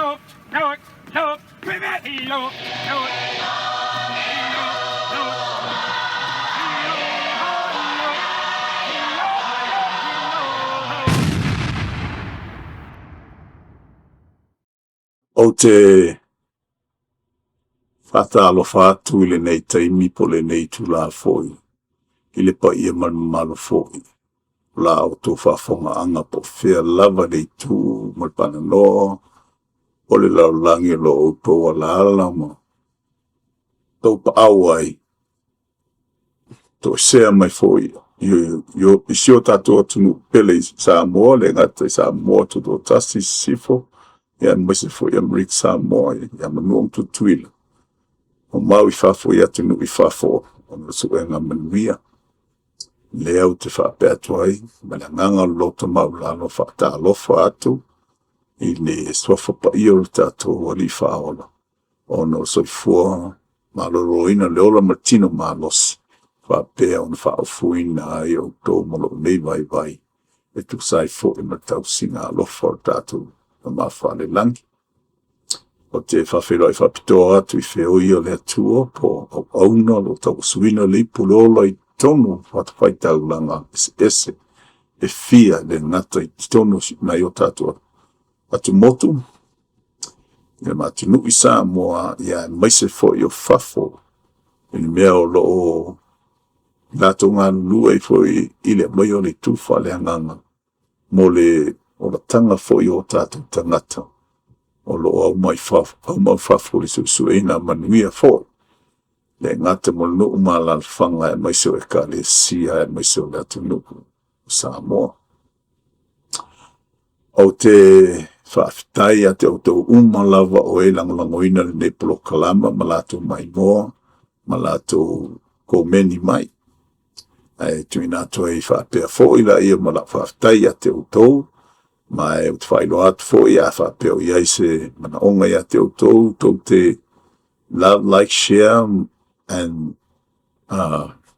Ou te faatalofa atu i lenei taimi po o lenei itula foi i le paia ma le mamalu foi o la outou faafofogaaga po o fea lava le itu ma le paananoa o le lalolagi o lo o outou alaala ma taupaau ai, toesea mai foi i si o tatou atunuu pele i Samoa, e le gata i Samoa Tutoatasi i Sisifo, aemaise foi Amerika Samoa, ia Manua ma Tutuila, mamao i fafo i atunuu i fafo ona o le suega manuia. Lea ou te faapea atu ai ma le agaga o le loto maualalo, faatalofa atu i le suafa paia o le tatou Alii Faaola, ona o le soifua maloloina, le ola ma le tino malosi, faapea ona faaufuina ai outou ma lou nei vaivai e tusa ai foi ma le tausiga alofa o le tatou Tama Faalelagi. Ou te faafeiloai faapitoa atu i feoi o le Atua po o auauna o lo o tauasuina le ipu o le ola i totonu o fatafaitaulaga eseese e fia, e le gata i totonu o nai o tatou atumotu, ia ma atunuu i Samoa, aemaise foi o fafo i le mea o lo o latou galulue ai foi i le aumaia o le itu faaleagaga mo le olataga foi o tatou tagata o lo o aumai fafo i le suesueina manuia foi, e le gata mo le nuu ma alaalafaga aemaise o Ekalesia aemaise o le atunuu o Samoa. Ou te faafetai ia te outou uma lava o e lagolagoina lenei polokalama ma latou maimoa ma latou komeni mai. Ae tuuina atu ai faapea foi laia ma lau faafetai ia te outou, ma ou te faailoa atu foi a faapea o i ai se manaoga ia te outou, tou te love, like, share and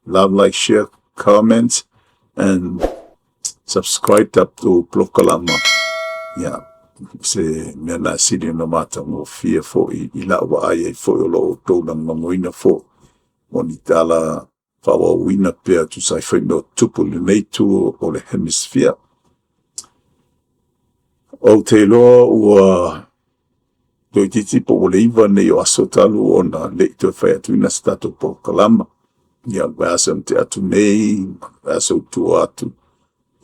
love, like, share, comment and subscribe tatou polokalama. Ia, se mea lena e sili ona matagofie foi i lau vaai ai foi o lo o outou lagolagoina foi mo ni tala faaauauina pea e tusa ai foi ma mea o tutupu i lenei itu o le hemisphere. Ou te iloa ua toeitiiti po ua le 9 nei o aso talu ona le i toe fai atuina se tatou polokalama. Ia, o le vaiaso na tea atu nei, ma le vaiaso i tua atu,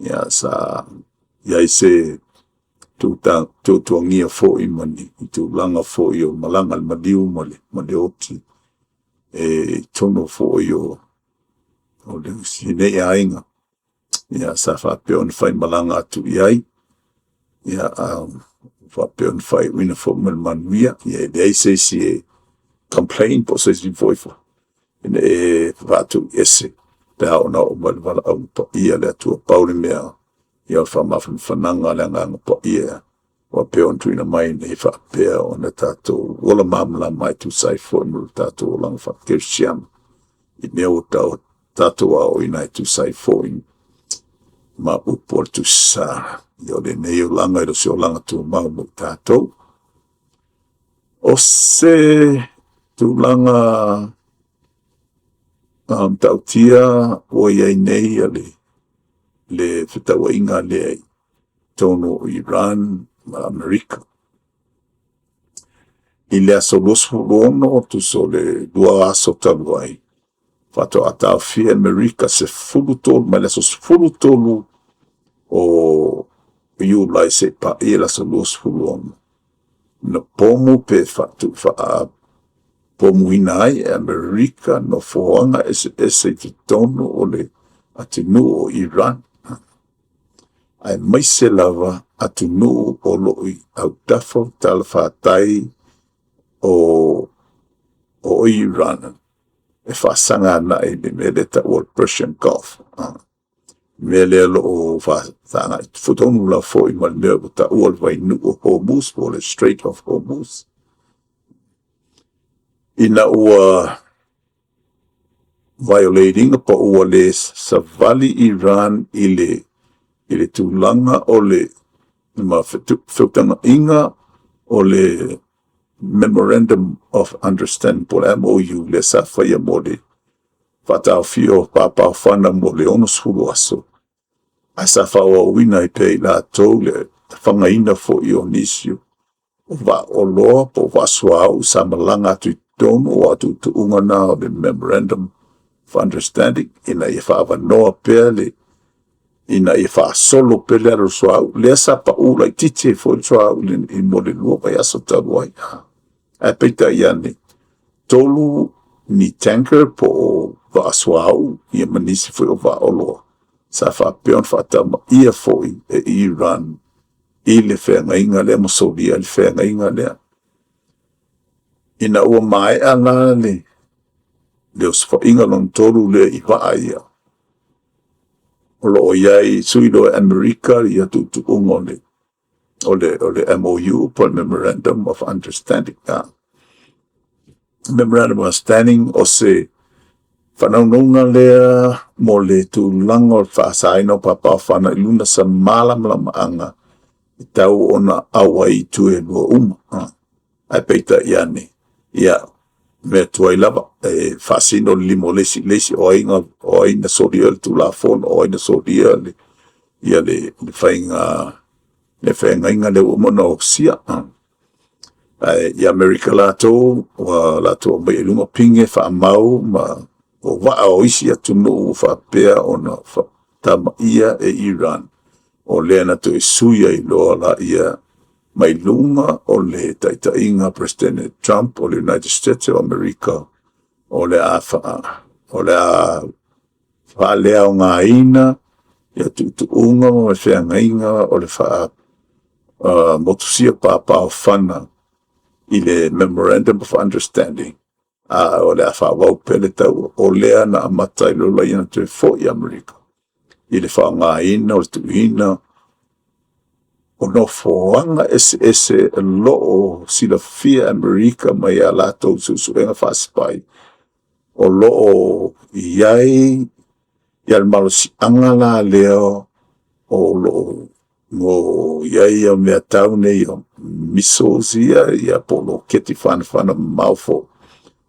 ia sa i ai se tuatuagia foi ma ni tulaga foi o malaga a le maliu ma le oti e i totonu foi o lenei aiga, ia sa faapea ona faimalaga atu i ai, ia a faapea ona faaiuina foi ma le manuia. Ia e leai se isi e complain po o se isi foi e faatuiese pe a oo ina oo mai le valaauga paia a le Atua. Pau le mea, ia o le faamafanafanaga a le Agaga Paia ua pei ona tuuina mai nei faapea ona tatou ola malamalama e tusa ai foi ma lo tatou olaga faakerisiano i mea ua tatou aoaoina e tusa ai foi ma upu o le Tusi Sa. Ia o lenei olaga e le o se olaga tumau mo i tatou. O se tulaga matautia ua i ai nei le fetauaiga lea i totonu o Iran ma Amerika. I le aso 26, tusa o le 2 aso talu ai, faatoa taofia e Amerika 13, mai le aso 13 o Iulai seia paia le aso 26, na pomu pe faapomuina ai e Amerika nofoaga eseese i totonu o le atunuu o Iran, aemaise lava atunuu o lo o i autafa o talafatai o Iran e faasaga agai i le mea lea e taua o le Persian Gulf, le mea lea o lo o feagai tonu lava foi ma le mea ua taua o le vainuu o Hormuz po o le Strait of Hormuz. Ina ua violate ina po ua le savali Iran i le tulaga o le ma feutagaiga O le Memorandum of Understanding po o le MOU lea sa faia mo le faataofia o papaofana mo le 60 aso, ae sa faaauauina ai pea e i latou le fagaina foi o nisi o vaaoloa po o vaasuauu sa malaga atu i totonu, aua o tuutuuga na o le Memorandum of Understanding ina ia faaavanoa pea le ina ia faasolo pea le alu o le suauu, lea sa pau laitiiti ai foi le suauu i mo le 2 vaiaso talu ai. Ae peitai ane, 3 ni tanker po o vaa suauu ia ma nisi foi o vaaoloa sa faapea ona faatamaia foi e Iran i le feagaiga lea ma solia ai le feagaiga lea. Ina ua maea la le osofaiga lona tolu lea i vaa ia, o lo o i ai, sui loa e Amerika ia tuutuuga o le MOU po o le Memorandum of Understanding. Memorandum of Understanding o se faanaunauga lea mo le tulaga o le faasaina o papaofana i luga o se malamalamaaga e tatau ona auai itu e lua uma. Ae peitai ane, ia, mea tuai lava, e faasino le lima o le isi i le isi, o ai na solia le Tulafono, o ai na solia le faiga le feagaiga lea ua uma ona osia. Ae ia Amerika latou ua latou aumaia i luga pine faamau ma o vaa o isi atunuu ua faapea ona tamaia e Iran, o lea na toe sui ai loa laia mai luga o le taitaiga a Peresetene Trump o le United States o Amerika, o le a faaleaogaina ia tuutuuga ma feagaiga o le motusia papaofana i le Memorandum of Understanding, a o le a faaauau pea le taua. O lea na amata ai loa ona toe foi Amerika i le faaaogaina o le tuuina o nofoaga eseese o lo o silafia e Amerika mai a latou suesuega faa-spy, o lo o i ai le malosiaga la lea o lo o i ai mea tau nei o missiles ia po o loketi fanafana mamao foi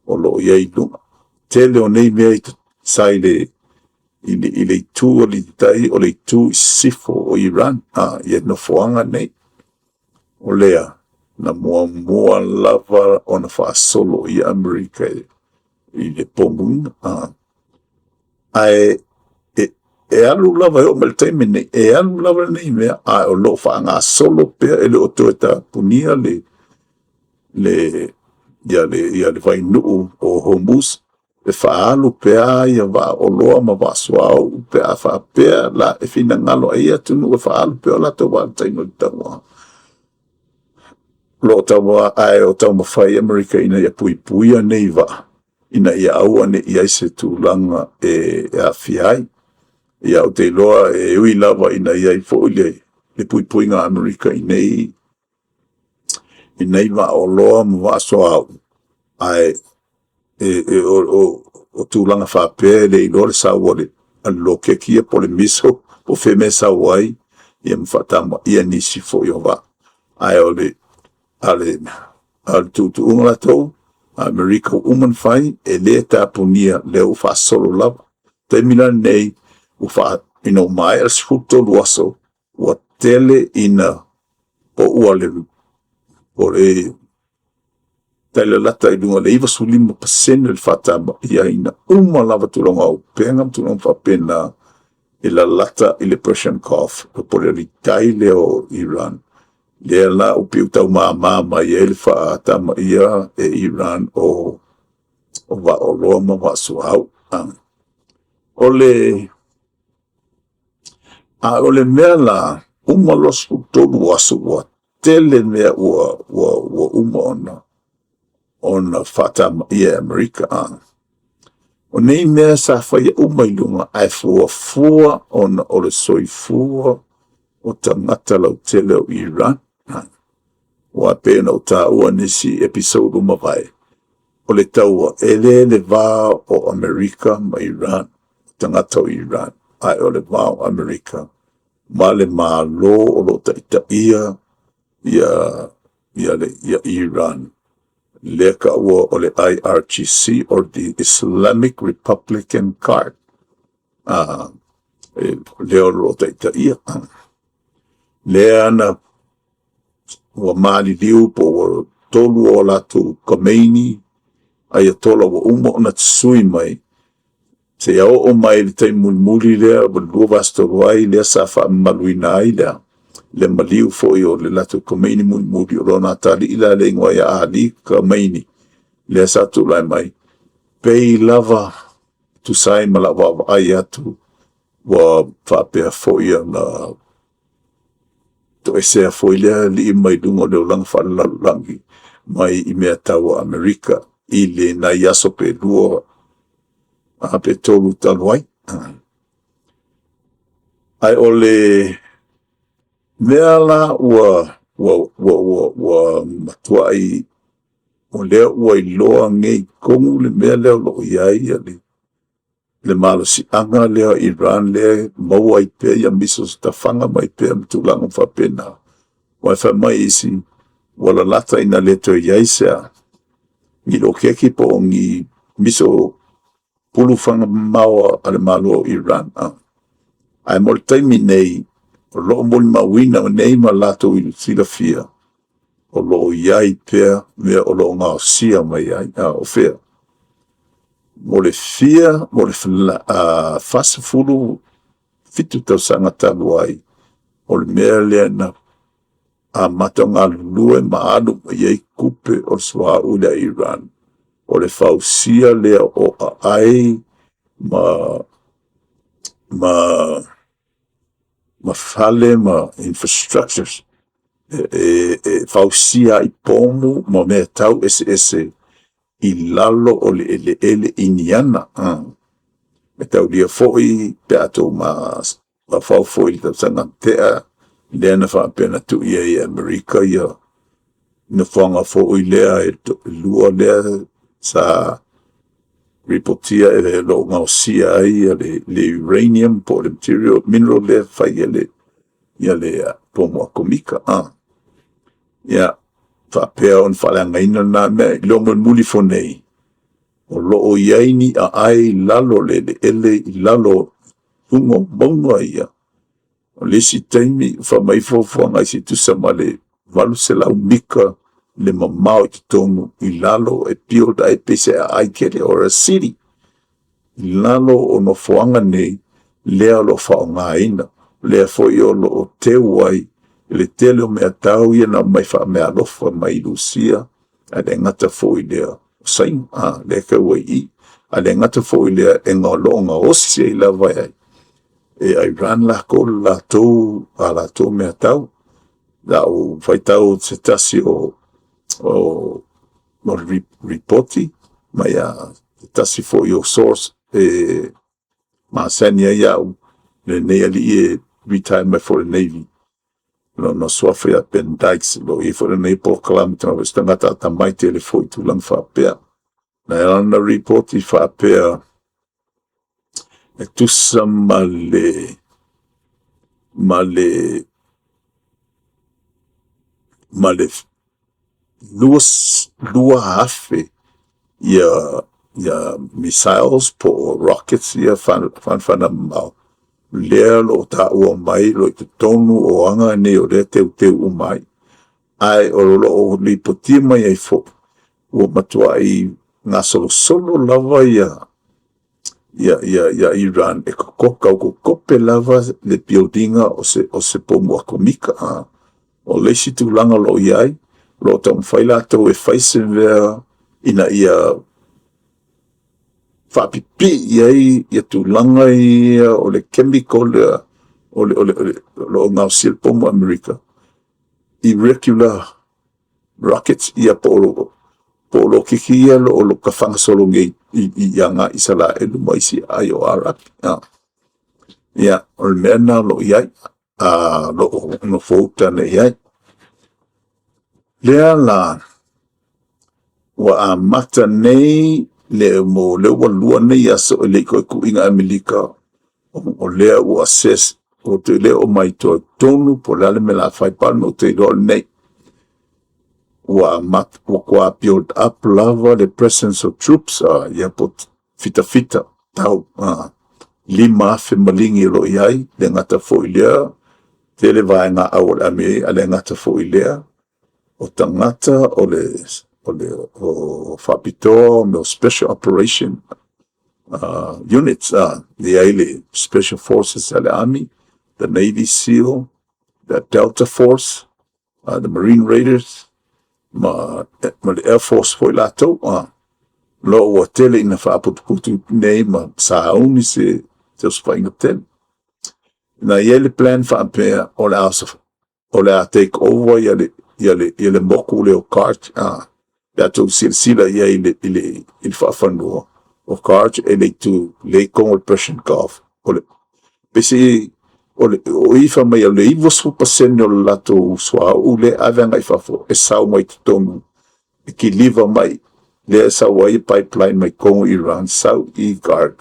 o lo o i ai i luga. Tele o nei mea sa i le itu alii tai, o le itu i sisifo o Iran, i nofoaga nei. O lea na muamua lava ona faasolo i Amerika i le pomuina. Ae e alu lava e oo mai i le taimi lenei, e alu lava lenei mea, ae o lo o faagasolo pea, e le o toe tapunia le vainuu o Hormuz, e faaalu pea ia vaaoloa ma vaasuauu pe a faapea la e finagalo ai ia atunuu e faaalu pea o latou vaa i le taimi o le taua. O lo o tau, ae o taumafai Amerika ina ia puipuia nei vaa, ina ia aua ne i i ai se tulaga e aafia ai. Ia, ou te iloa e ui lava ina i ai foi le puipuiga a Amerika i nei vaaoloa ma vaasuauu, ae o tulaga faapea e le iloa le sau a le loketi ia po o le missile po o fea le mea e sau ai, ia ma faatamaia nisi foi o vaa. Ae o le tuutuuga latou, a Amerika ua uma ona fai, e le tapunia, lea ua faasolo lava. O le taimi la lenei, ina ua maea le 13 aso, ua tele ina poua le tailalata i luga o le 95% le faatamaia uma lava tulaga o auupega ma tulaga faapena e lalata i le Persian Gulf, po o le aliitai lea o Iran, lea la ua pei ua tau mama mai ai le faatamaia e Iran o vaaoloa ma vaasuauu. A o le mea la, uma loa le 13 aso, ua tele mea ua uma ona faatamaia e Amerika. O nei mea sa faia uma i luga, ae fuafua ona o le soifua o tagata lautele o Iran. Aua e pei ona ou taua i nisi episode ua mavae, o le taua, e le le va o Amerika ma Iran, tagata o Iran, ae o le va o Amerika ma le Malo o lo o taitaia ia ia Iran, lea taua o le IRGC or the Islamic Republican Guard, lea o lo o taitaia. Lea na ua maliliu po ua 3 o latou Khomeini, Ayatollah ua uma ona sui mai, seia oo mai i le taimi mulimuli lea ua 2 vaiaso talu ai lea sa faamamaluina ai le maliu foi o le latou Khomeini mulimuli, o lona atalii la le igoa ia Ali Khamenei, lea sa tulai mai, pei lava tusa ai ma lau vaavaai atu, ua faapea foi ona toesea foi lea alii mai luga o le olaga faalelalolagi mai i mea tau Amerika i le nai aso pe 2 pe 3 talu ai. Ae o le mea la ua matuai, o lea ua iloa nei tonu le mea lea o lo o i ai le malosiaga lea o Iran lea e maua ai pea ia missiles e tafaga mai pea ma tulaga faapena. Aua fai mai isi, ua lalata ina le toe i ai se ni loketi po o ni missile pulufaga mamao a le Malo o Iran. Ae mo le taimi nei, o lo o molimauina nei ma latou silafia, o lo o i ai pea mea o lo o gaosia mai ai. O fea? Mo le 47 tausaga talu ai, o le mea lea na amata ona galulue ma alu mai ai tupe o le suauu lea a Iran, o le fausia lea o aai ma fale ma infrastructures e fausia ai pomu ma mea tau eseese i lalo o le eleele Iniana. E taulia foi pe a outou mafaufau foi i le tausaga na tea, lea na faapea na tuu i ai e Amerika ia nofoaga foi lea e 2 lea sa ripotia o lo o gaosia ai le uranium po o le material mineral lea e fai ai le pomu atomika. Ia, faapea ona faaleagaina lena mea. I le mulimuli ifo nei, o lo o i ai ni aai i lalo o le eleele, i lalo i luga o mauga ia. O le isi taimi, fai mai fuafuaga a isi, e tusa ma le 800 mita le mamao i totonu i lalo e build ai pei se aai tele or a city i lalo o nofoaga nei lea o lo o faaaogaina, lea foi o lo o teu ai le tele o meatau ia na aumai faameaalofa mai Lusia, ae le gata foi i lea, o Saina, lea e teu ai i i. Ae le gata foi i lea, o lo o gaosi ai lava e Iran latou le latou a latou meatau. Na ou faitau i se tasi o lipoti mai se tasi foi o source e masani ai au, lenei alii e retire mai foi i le Navy, lona suafa ia Ben Dykes, o lo o i ai foi lana ia polokalame, o se tagata atamai tele foi i tulaga faapea. Na i ai lana lipoti faapea, e tusa ma le 2,000 ia missiles po o rockets ia fanafana mamao, lea o lo o taua mai o lo o i totonu o aga nei o lea e teuteu uma ai. Ae o lo o lipotia mai ai foi, ua matuai gasolosolo lava ia Iran e tau kokope lava le build ina o se pomu atomika. O le isi tulaga o lo o i ai, o lo o taumafai latou e fai se mea ina ia faapipii ai ia tulaga ia o le chemical lea o lo o gaosia le pomu a Amerika i regular rockets ia po o loketi ia o lo o tafagasolo nei i agai i Isaraelu ma isi aai o Arapi. Ia, o le mea lena o lo o i ai, o lo o nofouta nei i ai. Lea la, ua amata nei le mo lea ua 2 nei aso e le i toe tuuina Amerika, o lea ua assess, o te le o mai toe tonu po o le a le mea o le a fai, pau le mea ou te iloa o lenei. Ua amata, ua matua build up lava le presence of troops, ia po o fitafita tau 5,000 maligi o lo o i ai, le gata foi i lea, tele vaega au o le ami ai, ae le gata foi i lea, o tagata o le o faapitoa mo special operation units, e i ai le Special Forces a le Army, the Navy Seal, the Delta Force, the Marine Raiders, ma le Air Force foi latou. Lo ua tele ina faaputuputu nei ma sauni se osofaiga tele. Na i ai le plan faapea o le a take over ia le moku lea o Kharg, pe a outou silasila i ai i le faafanua o Kharg e le itu le i totonu o le Persian Gulf. O le pesi o le o i fai mai o le 90% o le latou suauu lea e ave agai i fafo e sau mai totonu e kiliva mai lea e sau ai pipeline mai totonu i Iran sau i Kharg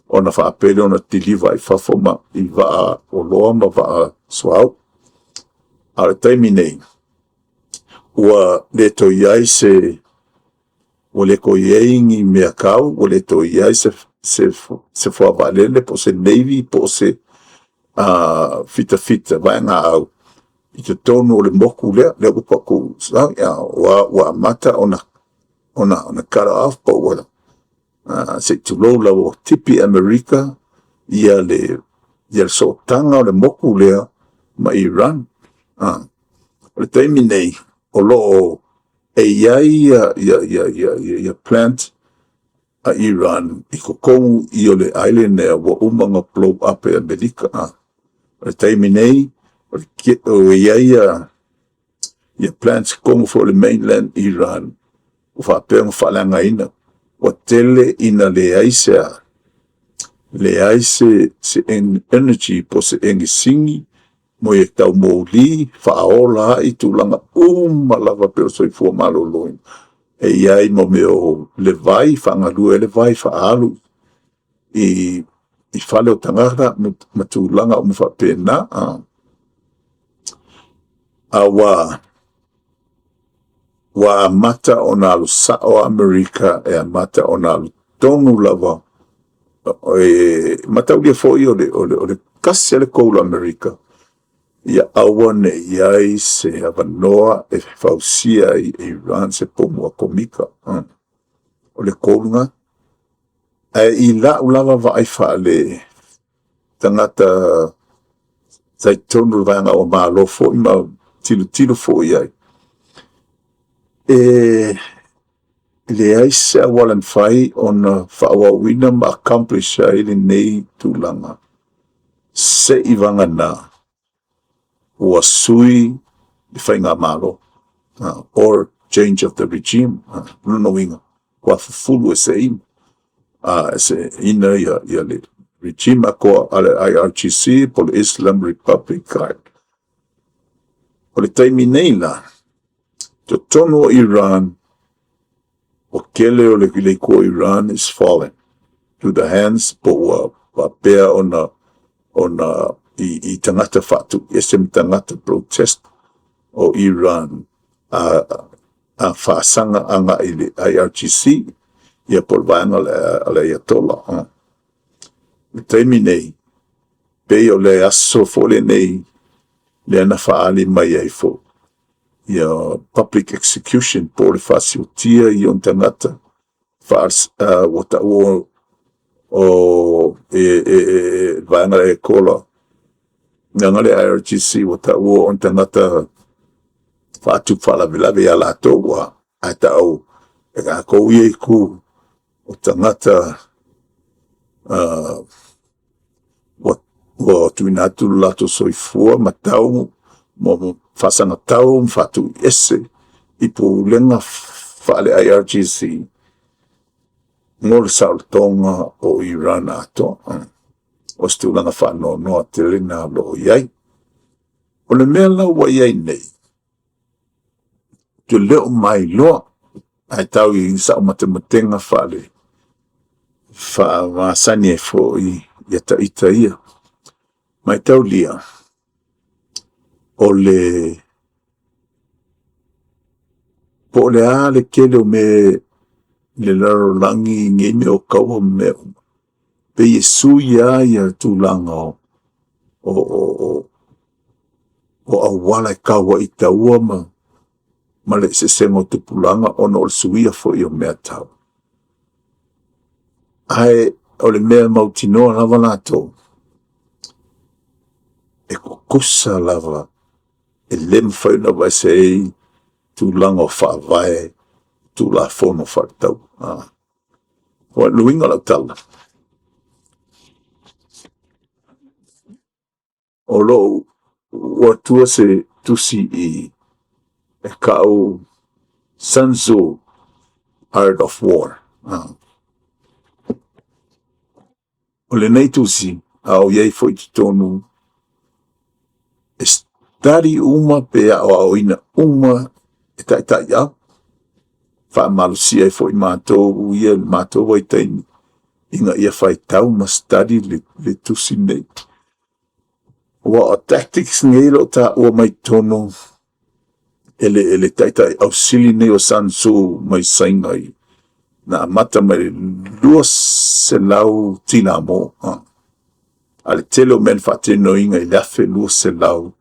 ona faapea lea ona deliver ai fafo ma i vaa oloa ma vaa suauu. A o le taimi nei, ua le toe i ai se ua le toe i ai ni mea kau, ua le toe i ai se fuavaalele po o se navy po o se fitafita vaega au i totonu o le moku lea, lea ua pau ua amata ona cut off po ua se i tulou lava ua tipi Amerika ia le sootaga o le moku lea ma Iran. O le taimi nei, o lo o e i ai ia plant a Iran i totonu i o le island lea ua uma ona blow up e Amerika. O le taimi nei, o i ai ia plants totonu foi o le mainland Iran ua faapea ona faaleagaina. Ua tele ina leai se leai se, se energy po o se egisini mo ia tau mouli faaola ai tulaga uma lava pe o soifua maloloina. E i ai mo mea o le vai, faagalue ai le vai faaalu i fale o tagata ma tulaga uma faapena. A ua amata ona alu sao Amerika e amata ona alu tonu lava e mataulia foi o le kasi a le goal Amerika ia aua ne i ai se avanoa e fausia ai e Iran se pomu atomika. O le goal lena. Ae i lau lava vaai faale tagata talitonu le vaega o Malo foi ma tilotilo foi ai. E leai se auala e mafai ona faaauauina ma accomplish ai lenei tulaga se i vagana ua sui le faigamalo or change of the regime. Lona uiga, ua fufulu eseina ia le regime atoa a le IRGC po o le Islam Republic Guard. O le taimi nei la, totonu o Iran, o tele o le itu o Iran is fallen to the hands po ua faapea ona i tagata faatuiese ma tagata protest o Iran a faasaga agai i le IRGC ia po o le vaega a le Ayatollah. Le taimi nei, pei o le aso foi lenei lea na faaali mai ai foi ia public execution po o le faasiotia i ona tagata ua taua o e vaega le Ayatollah leaga le IRGC ua taua o tagata faatupu faalavelave ia latou ua ae taau e latou ia itu o tagata ua tuuina atu le latou soifua ma tau mo faasagatau ma faatuiese i pulega faale IRGC mo le saolotoga o Iran atoa. O se tulaga faanoanoa tele na o lo o i ai. O le mea la ua i ai nei, te le o mailoa, ae tau i sau matematega faale faamasani ai foi ia taita ia. Mataulia, o le Po o le a le tele o mea i le lalolagi i nei mea o taua ma mea uma, pei e sui lava ia tulaga o auala e tau ai taua ma le eseesega o tupulaga ona o le suia foi o mea tau. Ae o le mea mautinoa lava latou, e tutusa lava, e le mafai ona aveese ai tulaga o faavae, Tulafono faale-taua. O le uiga o lau tala, o lo o ua atua se tusi i i e tau Sun Tzu Art of War. O lenei tusi, a o i ai foi i totonu, e study uma pe aoaoina uma e taitaiau, faamalosia ai foi matou ia i le matou vaitaimi, ina ia faitau ma study le tusi lenei. Aua o tactics nei o lo o taua mai totonu e le taitai ausili lenei o Sun Tzu mai Saina na amata mai le 200 tinamo, a o le tele o mea na faatinoina i le 1200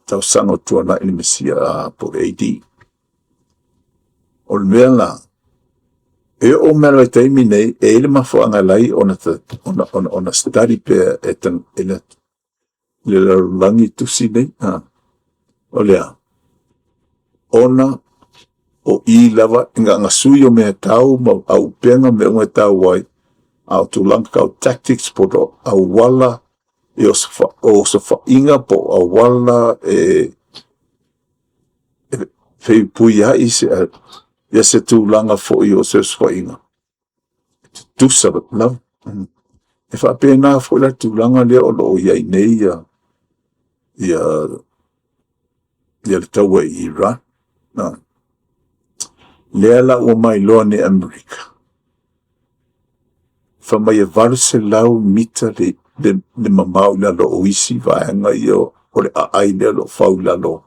tausaga ua tuanai le Mesia po o le AD. O le mea la, e oo mai lava i le vaitaimi lenei, e i ai le mafuaaga e ala ai ona study pea e le lalolagi tusi nei. O le a? Ona o i lava, na ona sui o mea tau ma aupega ma mea uma e tau ai, a o tulaga tau tactics po o auala e osofaiga po o auala e feipui ai ia se tulaga foi o se osofaiga, e tutusa lava. E faapena foi la le tulaga lea o lo o i ai nei le taua i Iran. Lea la ua mailoa nei e Amerika, fai mai e 800 mita le mamao i lalo o isi vaega ia o le aai lea o lo o fau i lalo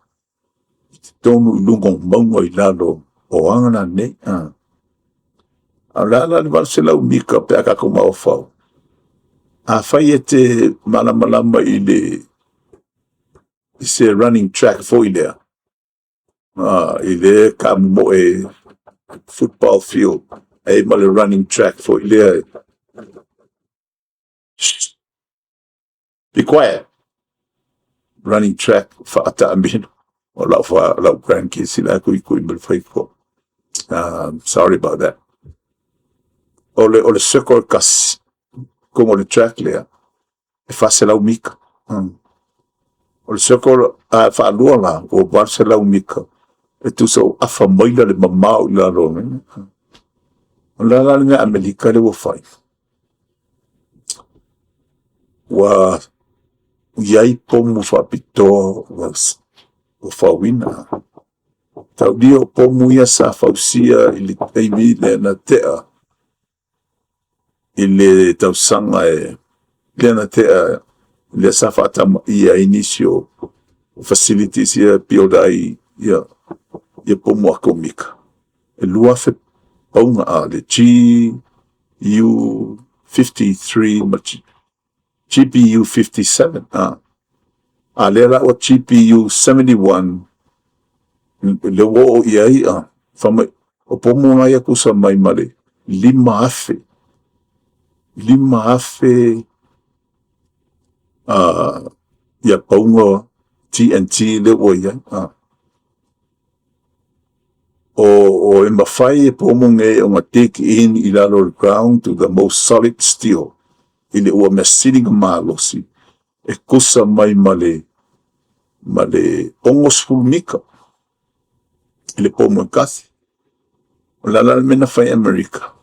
i totonu i luga o mauga i lalo o aga la nei. A o le a la le 800 mita pe a tatou mafaufau? Afai e te malamalama i se running track foi lea, i le taamomoe football field, e i ai ma le running track foi lea. Shh, be quiet. Running track faataamilo. O lau, lau grandkids i la tuitui ma le faitotoa. Sorry about that. O le circle tasi, totonu o le track lea, e 400 mita. O le circle faalua la, ua 800 mita. E tusa o afa maila le mamao i lalo. O le a la le mea Amerika lea ua fai? Ua i ai pomu faapitoa ua fauina. Taulia o pomu ia sa fausia i le taimi lea na tea i le tausaga e lea na tea lea sa faatamaia ai nisi o facilities ia e build ai ia pomu atomika. E 2,000 pauga a le GU-53 ma GBU-57. A lea la ua GBU-71 le ua oo i ai, fai mai, o pomu la ia tusa mai ma le 5,000 5,000 ia pauga TNT lea ua i ai. O e mafai e pomu nei ona dig in i lalo o le ground to the most solid steel, i le ua mea sili ona malosi, e tusa mai ma le 60 mita i le pomu e tasi. O le a la le mea na fai e Amerika?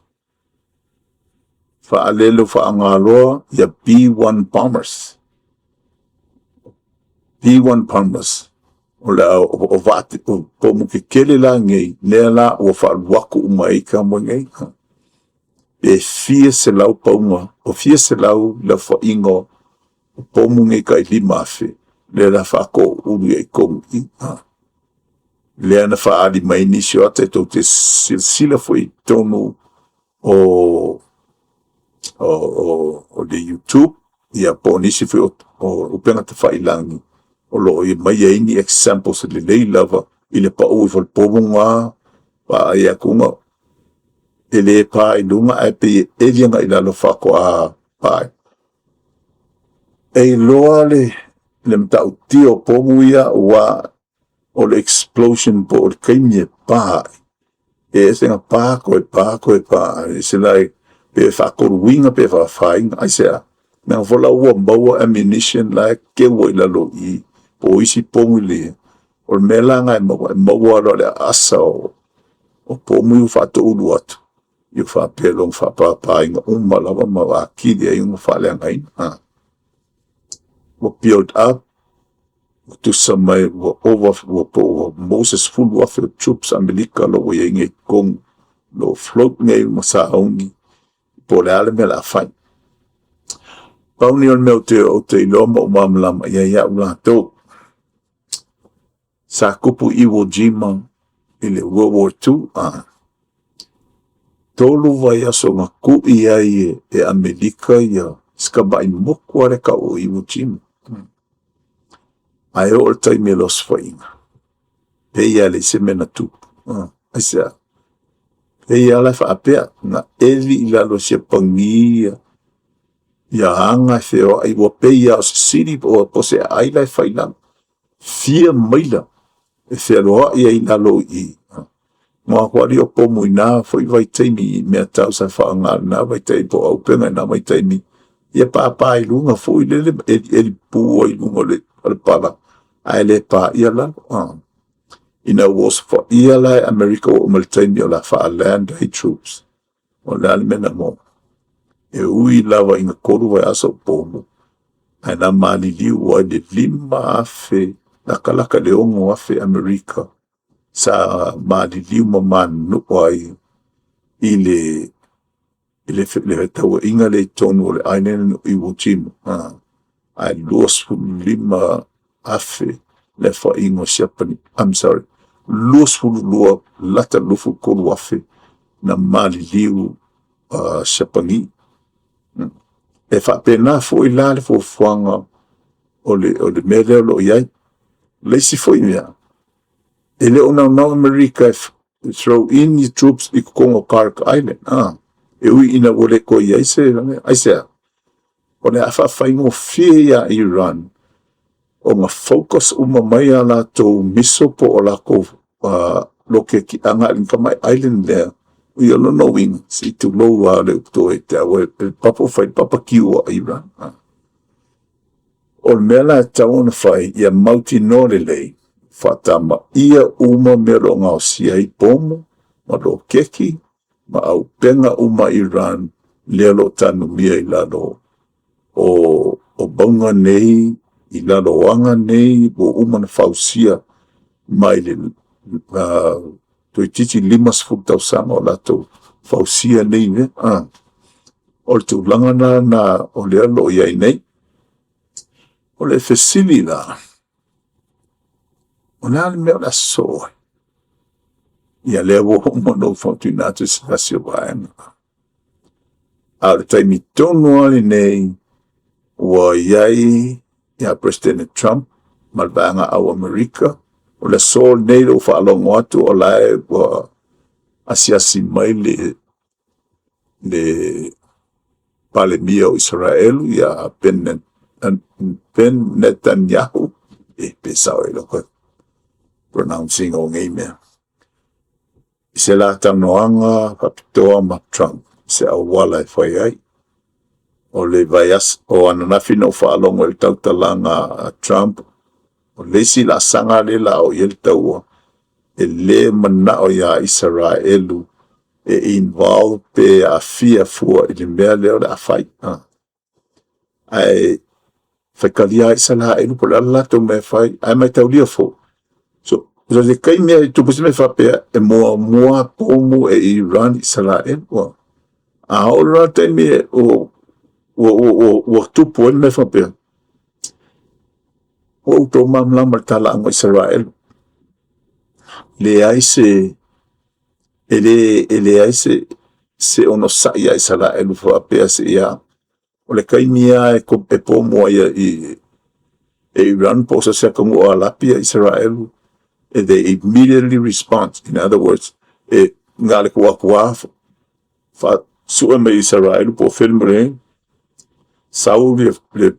Faalele faagaloa ia B-1 bombers. B-1 bombers. O le o vaa o pomu kekele la nei, lea la ua faalu atu uma ai tamoe nei. E fia selau pauga, o fia selau le aofaiga o pomu nei tai 5,000, lea la faatoulu i ai totonu i i. Lea na faaali mai nisi o ata e tou te silasila foi i totonu o le YouTube ia po o nisi foi o upega tafailagi o lo o aumaia ai ni examples lelei lava i le pau ifo o le pomu lena, vaai atu e le pa i luga ae pei e eli agai i lalo faatoa pa ai. E iloa le matautia o pomu ia aua o le explosion po o le taimi e pa ai, e ese ona pa toe pa toe pa, e ese la, pe faatoluina pe faafaina. Aisea? Leaga foi la ua maua ammunition la e teu ai i lalo i i, po o isi pomu, o le mea la lena e maua ai, e maua loa i le aasa o pomu ia ua faatoulu atu, ia faapea loa ona faapapaina uma lava ma atili ai ona faaleagaina. Ua build up, ua tusa mai ua ova po ua maua se 10,000 o troops Amerika o lo o ua i ai nei i totonu, o lo o float nei ma sauni po o le a le mea o le a fai. Pau lenei o le mea ou te iloa ma ou malamalama i ai au latou, sa tupu Iwo Jima i le World War II, 3 vaiaso na tui ai e Amerika ia si tamai motu lava lea e tau o Iwo Jima. Ae oo i le taimi o le osofaiga, pei lava e leai se mea na tupu. Aisea? Pei lava la e faapea, na eli i lalo e Siapani ia aga e feoai, ua pei lava o se city po o se aai la e fai i lalo. Fia maila e fealuai ai i lalo i i. Na o atu lava lea o pomu i na foi vaitaimi i mea tau sa faaaoga i lena vaitaimi po o auupega i na vaitaimi, ia papa i luga foi lele ma elieli pu ai i luga o le pala, ae le paia lalo. Ina ua osofaia la e Amerika ua oo mai i le taimi o le a faa-land ai troops, o le a le mea na maua? E ui lava ina 3 vaiaso o pomu, ae na maliliu ai le 5,000, latalata i le 6,000 Amerika sa maliliu ma manunua ai i le fefaatauaiga lea i totonu o le island o Iwo Jima, ae 25,000 le aofaiga o Siapani, I'm sorry, 22 lata i le 23,000 na maliliu Siapani. E faapena foi la le fuafuaga o le mea lea o lo o i ai. O le isi foi mea, e le o naunau Amerika e throw in ni troops i totonu o Kharg Island, e ui ina ua le toe i ai se, aisea? O le a faafaigofie iā Iran ona focus uma mai a latou missile po o latou loketi agai i le tamai island lea. Ia, o lona uiga, se i tulou lava le upu toe te au, e papa fai papakiu a Iran. O le mea la e tatau ona fai, ia mautinoa lelei, faatamaia uma mea o lo o gaosia ai pomu ma loketi ma auupega uma a Iran lea o lo o tanumia i lalo o mauga nei, i lalo o aga nei ua uma ona fausia mai le toeitiiti 50 tausaga o latou fausia nei mea. O le tulaga lena o lea o lo o i ai nei. O le fesili la, o le a le mea o le a sosoo ai? Ia lea ua uma ona ou fautuaina atu i se tasi o vaega. A o le taimi tonu lava lenei ua i ai ia Peresetene Trump ma le Vaega Au Amerika, o le aso lenei ua faalogo atu o la e ua asiasi mai le Palemia o Isaraelu ia Ben Netanyahu, e pe sao ai lau pronouncing o nei mea, i se la talanoaga faapitoa ma Trump, se auala e fai ai. O le vaiaso o ananafi na ou faalogo i le tautalaga a Trump, o le isi laasaga lea la o i ai le taua, e le manao iā Isaraelu e involve pe aafia fua i le mea lea o le a fai. Ae faitalia lava Isaraelu po o le a le latou mea e fai, ae mataulia foi. So, o se taimi e tupu se mea faapea, e muamua pomu e Iran Isaraelu. A oo loa le taimi ua tupu ai le mea faapea, ua outou malamalama i le talaaga o Isaraelu. Leai se, e le, e leai se, se onosai ia Isaraelu faapea se ia, o le taimi lava e, e pomo ai i, e Iran po o se isi atunuu o Arapi ia Isaraelu, they immediately respond. In other words, e na o le tuu atu lava faasue mai Isaraelu po o fea le mea sau le, le,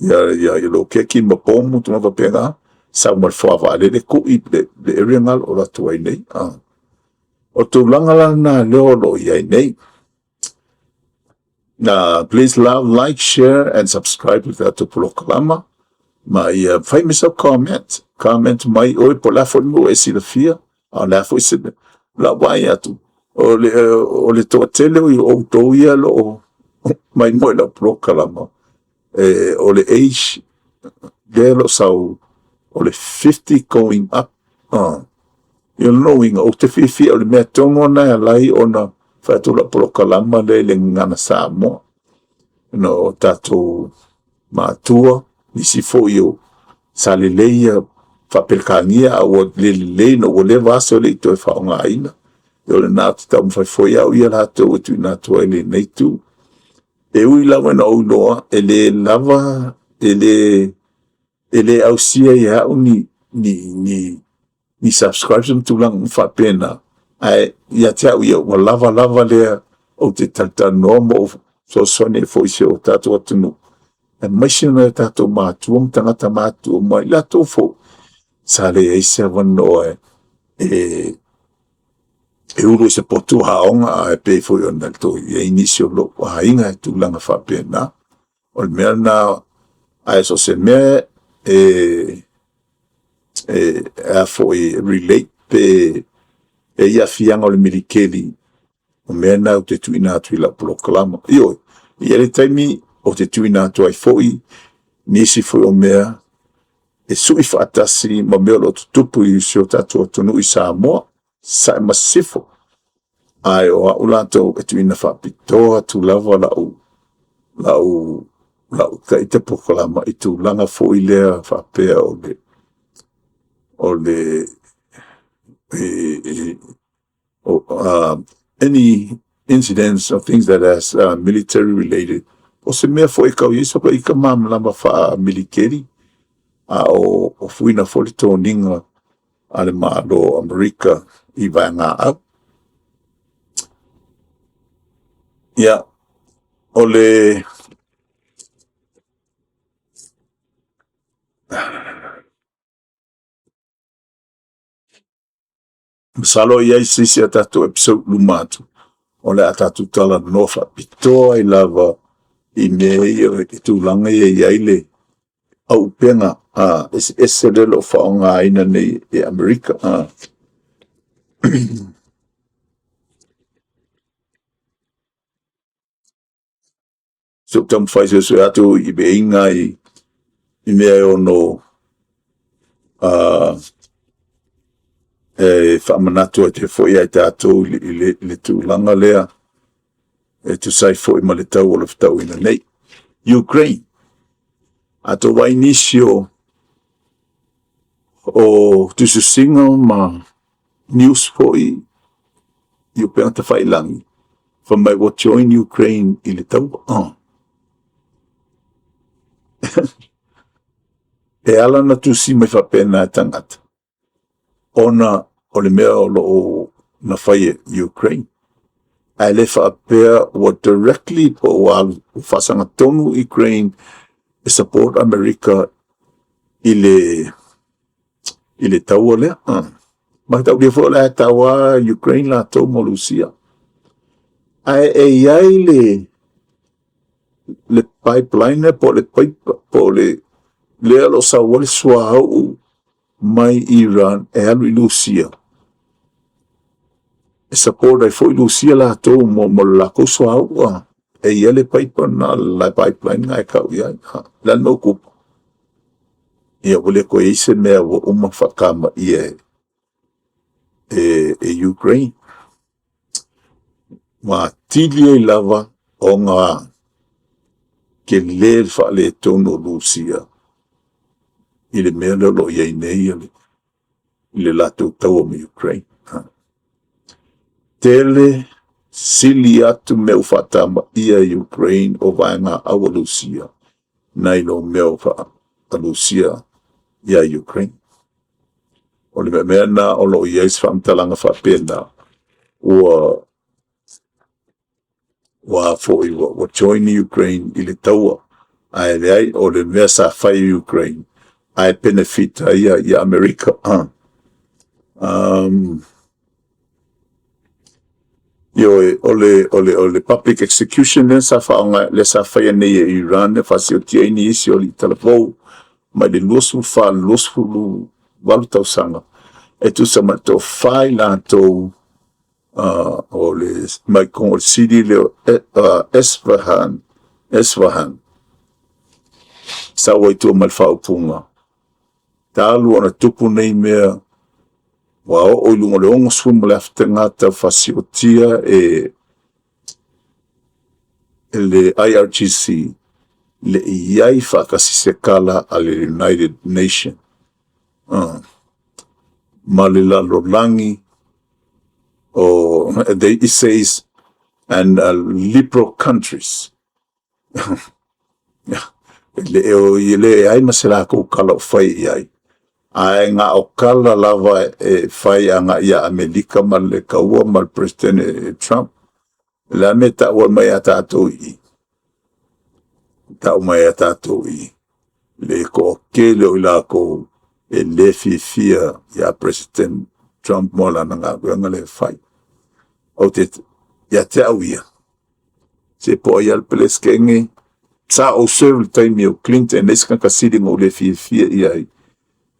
ia, ia, ia loketi ma pomu tulaga faapena, sau ma le foavaalele tui le, le area na o lo o atu ai nei. Ah. O tulaga la lena lea o lo o i ai nei. Please love, like, share and subscribe i le tatou polokalama. Ma ia fai mai sau comment. Comment mai oe po o le a foi le mea ua e silafia, a o le a foi se mea. O lau vaai atu, o le, o le toatele o outou ia o lo o maimoa i lau polokalama, e, o le age lea o lo o sau o le 50 going up. Ah. I o lona uiga, ou te fiafia o le mea tonu lena e ala ai ona fai atu lau polokalama lea i le Gagana Samoa. Ona o tatou matua, nisi foi o sa lelei ia faa-Peretania a ua le lelei ona ua leva aso e le i toe faaaogaina. O lena ou te taumafai foi au ia latou e tuuina atu ai lenei itu. E ui lava ina ou iloa e le lava, e le, e le ausia ia au ni, ni, ni, ni subscribers ma tulaga uma faapena, ae ia te au ia ua lava lava lea ou te talatalanoa ma ou fesoasoani ai foi i si o tatou atunuu, aemaise nai o tatou matua ma tagata matutua ma i latou foi sa leai se avanoa e e ulu i se potu aoga, ae pei foi ona toe i ai nisi o lou aiga i tulaga faapena. O le mea lena, ae so o se mea e, e, a foi e relate pe e i aafiaga o le militeli, o mea na ou te tuuina atu i lau polokalama. Ioe, e i ai le taimi ou te tuuina atu ai foi nisi foi o mea e sui faatasi ma mea o lo o tutupu i si o tatou atunuu i Samoa, Sasae ma Sisifo. Ae o au latou e tuuina faapitoa atu lava lau, lau, lau ita polokalama i tulaga foi lea faapea o le, o le, e, e, o, any incidents or things that has military related, o se mea foi e tau i ai so ita malamalama faa-militeli, a o, o fuina foi le toniga a le Malo o Amerika i vaegaau. Ia, o le masalo e i ai se isi a tatou episode luma atu, o le a tatou talanoa faapitoa ai lava i mea ia, i tulaga ia e i ai le auupega eseese lea o lo o faaaogaina nei e Amerika. Se ou taumafai suesue atu i veiga i, i mea e ono e faamanatu ai te foi ai tatou i le, i le, i le tulaga lea e tusa ai foi ma le tau o le fetauina nei. Ukraine, a tou vaai nisi o, o tusitusiga ma news foi i upega tafailagi, fai mai ua join Ukraine i le taua. Oh. E ala ona tusi mai faapena e tagata, ona o le mea o lo o na fai e Ukraine. Ae le faapea ua directly po ua alu ua faasagatonu Ukraine e support Amerika i le i le taua lea. Mataulia foi o le a taua Ukraine latou ma Rusia. Ae e i ai le le pipeline po o le paipa po o le lea o lo o sau ai le suauu mai Iran e alu i Lusia e support ai foi Lusia latou mo, mo le latou suauu a. E i ai le paipa na, le pipeline na e tau i ai. Le a le mea ua tupu? Ia ua le toe i ai se mea ua uma faatamaia e, e, e Ukraine. Ua atili ai lava ona tele le faaletonu o Lusia i le mea lea o lo o i ai nei i le latou taua ma Ukraine. Tele sili atu mea ua faatamaia e Ukraine o vaega au a Lusia nai lo mea o a Lusia ia Ukraine. O le mea lena o lo o i ai se faamatalaga faapena, ua ua foi ua join Ukraine i le taua, ae leai, o le mea sa fai e Ukraine ae benefit ai ia Amerika. Ioe, o le public execution lea sa faaaoga, lea sa faia nei e Iran e faasiotia ai nisi o alii talavou mai le 24 i le 28 tausaga, e tusa ma le toafa i latou o le mai o le city lea o Esfahan, Esfahan. Sau ai tua ma le faaupuga talu ona tupu nei mea, ua oo i luga o le 60,000 tagata fasiotia e le IRGC, le i ai faatasi se tala a le United Nation ma le lalolagi o it says and liberal countries. Le e le ai ma se lakou kala o fai i ai, ae ga o kala lava e fai aga ia Amerika ma le kaua ma le President Trump. Le a me taua mai a tatou i tau mai a tatou i le toatele o i lakou e le fiafia ia President Trump mo lana galuega le fai. Ou te ia te au ia, se po ai le Peresetene sa ou serve le taimi o Clinton, le isi tagata sili na ou le fiafia i ai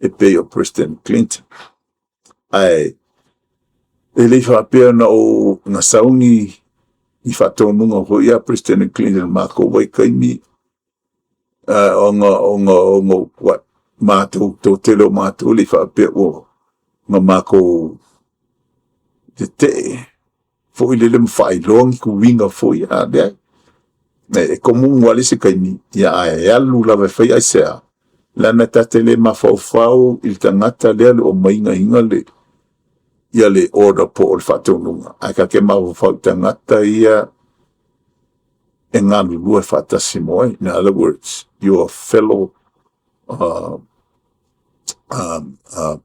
e pei o President Clinton. Ae e le i faapea na ou na sauni i faatonuga foi ia President Clinton matou vaitaimi, ona ua matou toatele o matou le i faapea ua na matou tetee foi lele ma faailoa ni tuiga foi a leai. E komumu lava le isi taimi, ia ae alu lava e fai ai sea. Leaga ta te le mafaufau i le tagata lea le omaiga iga le ia le order po o le faatonuga. Ae ta te mafaufau i tagata ia e galulue faatasi mo ai. In other words, your fellow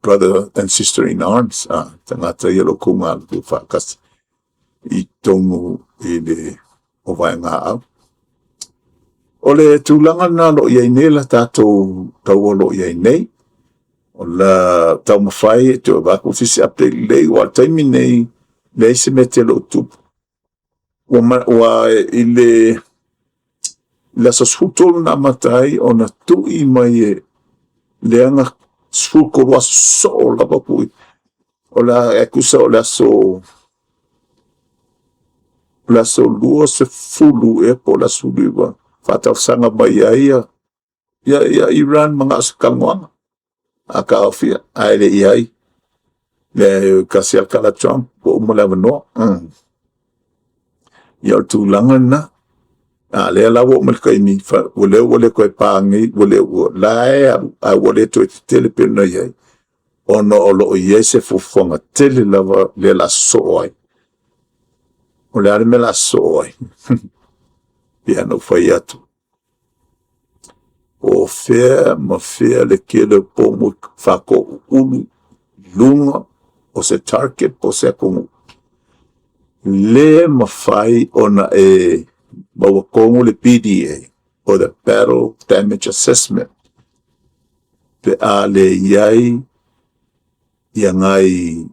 brother and sister in arms, tagata ia lo kou galulue faatasi i totonu i le o vaega au. O le tulaga lena o lo o i ai nei la tatou taua o lo o i ai nei. O la taumafai e toe avatu se isi update lelei, aua o le taimi nei, leai se mea tele o tupu. Ua i le aso 13 na amata ai ona tui mai e lea na 13 aso soo lava tui. O le e tusa o le aso 20 ea po o le aso 19 faatausaga mai ai ia Iran ma na o se talanoaga a taofia, ae le i ai le kasi a kala Trump ua uma le avanoa. Ia o le tulaga lena. A lea la ua oo mai le taimi ua lea ua le toe pa nei, ua le ua la e alu ae ua le toe tetele pei ona i ai, ona o lo o i ai se fuafuaga tele lava lea la sosoo ai. O le a le mea la sosoo ai? Pei ona ou fai atu. O fea ma fea le tele o pomu faatoʻuulu luga o se target po o se atunuu. Le mafai ona e maua tonu le BDA o the Battle Damage Assessment pe a le i ai ia nai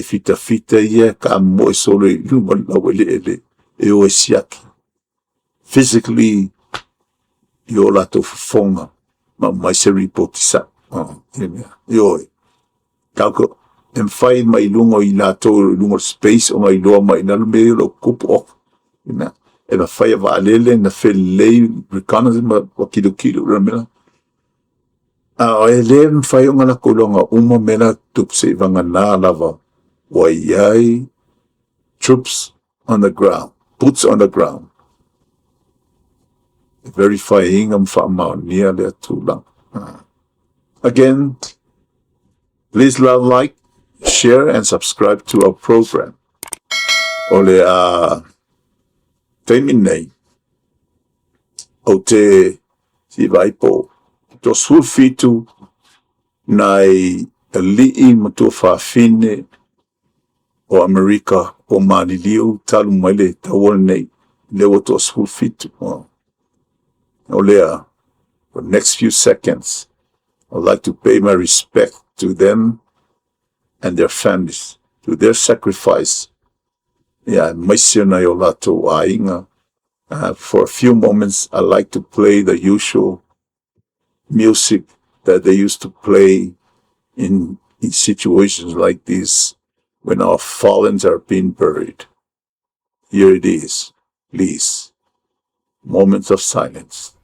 fitafita ia ka moe solo i luma o le laueleele e o e siaki physically i o latou fofoga ma mai se ripoti sa'o. Oh, ioe. Tau e mafai mai luga i latou i luga o le space ona iloa mai i lalo mea ia o lo o tupu off. Ina, e mafai e vaalele na felelei reconnaissance ma kilokilo le mea. A e le mafai ona latou iloaga uma mea la tutupu seia vagana lava ua i ai troops on the ground, boots on the ground. E verify ina ma faamaonia lea tulaga. Again, Please love, like, share and subscribe to our program. O le taimi nei, ou te fia vaai po o 17 nai alii ma tuafafine o Amerika ua maliliu talu mai le taua lenei, lea ua 17. O lea, for the next few seconds, I'd like to pay my respect to them and their families, to their sacrifice, ia, aemaise nai o latou aiga. For a few moments, I'd like to play the usual music that they used to play in situations like this when our fallen are being buried. Here it is. Please. Moments of silence.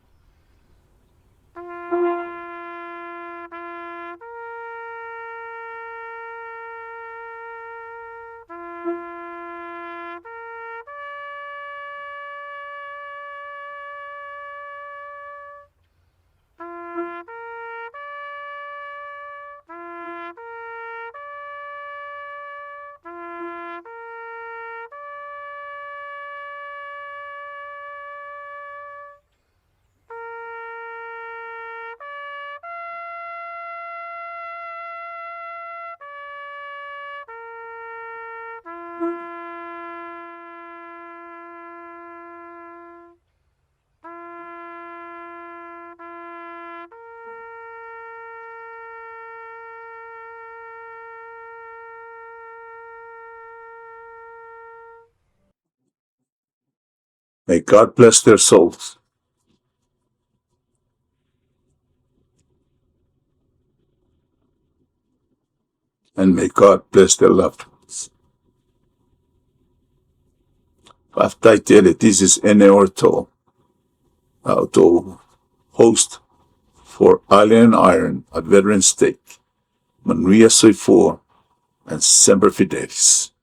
May God bless their souls. And may God bless their loved ones. Faafetai tele, this is Ene Orto, outou host for Island Iron, a Veteran Stake. Manuia soifua and Semper Fidelis.